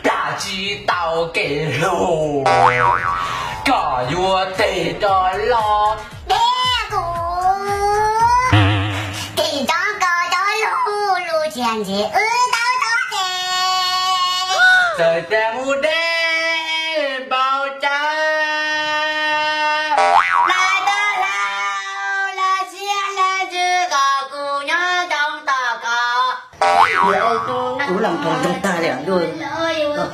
Plam tsis tau kev hlub, koj yuav tes rov los deb kuv. Tes rov koj rov lug, lub txiaj ntsim wb tau tau tes. Txawm tias mus deb npaum cas, lawv tau hlau los siab leej twg kom kuv nyob rau tom koj. Kuv los nrog nrog tag li ntuj. Tsis tau no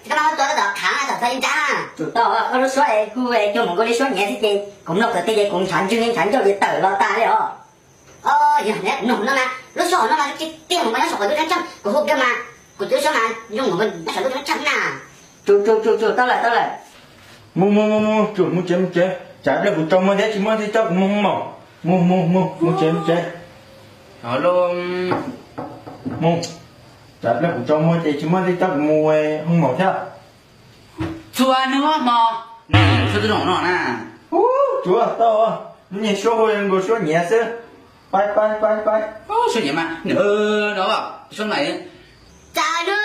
tuav tab tom khaav tab tom txog ib nrab. Tsum tau koj lub suab es hu es cuag mus nkaus li suab nyiav xwb ces kuv mloog tawm tej ces kuv ntshav ntswg ntshav ncauj ces tawm los tas li os. Yog neb kuv mloog no mas lub suab hauv no mas tsis tiag, mus nyob saum quav ntuj tseeb tseeb, kuv hu kiag mas kuv tus suab mas zoo nyob saum ntuj tseeb tseeb na. Tsum tsum tsum tsum, tau lawm tau lawm. Mus mus mus mus, tsum mus tsev mus tsev, tsam pliag kuv tsaus muag thiab tsis muaj leej twg coj kuv mus hoob maum. Mus mus mus mus tsev mus tsev. Mus, tsam pliag kuv tsaus muag ces tsis muaj leej twg coj kuv mus hoob maum thiab. Txhua hnub hmo nws suab tub zoo no na. Ub, tsuav tau, lub niag suab hu nkaus suab nyiav xwb. Pais pais pais pais. Suab nyiav mas nws no, suab no. Tsam no